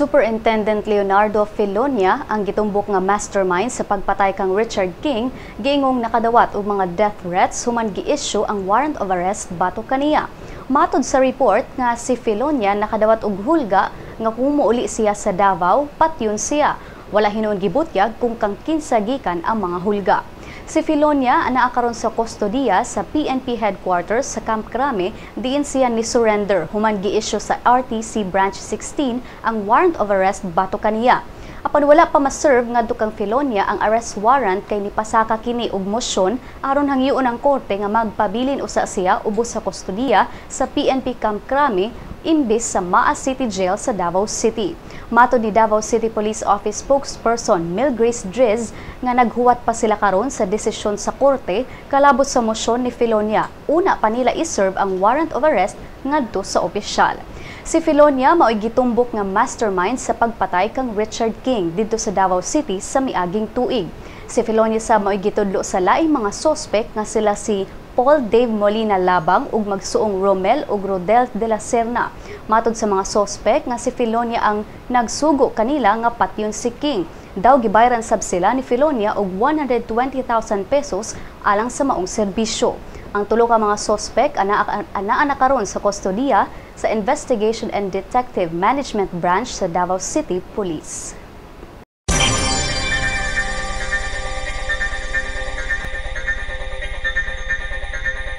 Superintendent Leonardo Felonia, ang gitumbok nga mastermind sa pagpatay kang Richard King, giingong nakadawat og mga death threats human gi-issue ang warrant of arrest batok kaniya. Matod sa report nga si Felonia nakadawat og hulga nga kung mouli siya sa Davao, patyon siya. Wala hinuon gibutyag kung kang kinsa gikan ang mga hulga. Si Felonia anaa karon sa kustodiya sa PNP headquarters sa Camp Crame, diin siya ni surrender human gi-issue sa RTC Branch 16 ang warrant of arrest batok kaniya. Apan wala pa ma-serve ngadto kang Felonia ang arrest warrant kay nipasaka kini og mosyon aron hangyoon ang korte nga magpabilin usa siya ubos sa kustodiya sa PNP Camp Crame imbis sa Maa City Jail sa Davao City. Matod ni Davao City Police Office spokesperson Milgrace Driz nga naghuwat pa sila karon sa desisyon sa korte kalabot sa mosyon ni Felonia. Una pa nila i-serve ang warrant of arrest ngadto sa opisyal. Si Felonia mao'y gitumbok nga mastermind sa pagpatay kang Richard King didto sa Davao City sa miaging tuig. Si Felonia sa mao'y gitudlo sa laing mga sospek nga sila si Paul Dave Molina Labang ug magsuong Romel ug Rodel de la Serna. Matod sa mga sospek nga si Felonia ang nagsugo kanila nga patyon si King. Daw gibayran sab sila ni Felonia og 120,000 pesos alang sa maong serbisyo. Ang tulo ka mga sospek anaa na karon sa kustodiya sa Investigation and Detective Management Branch sa Davao City Police.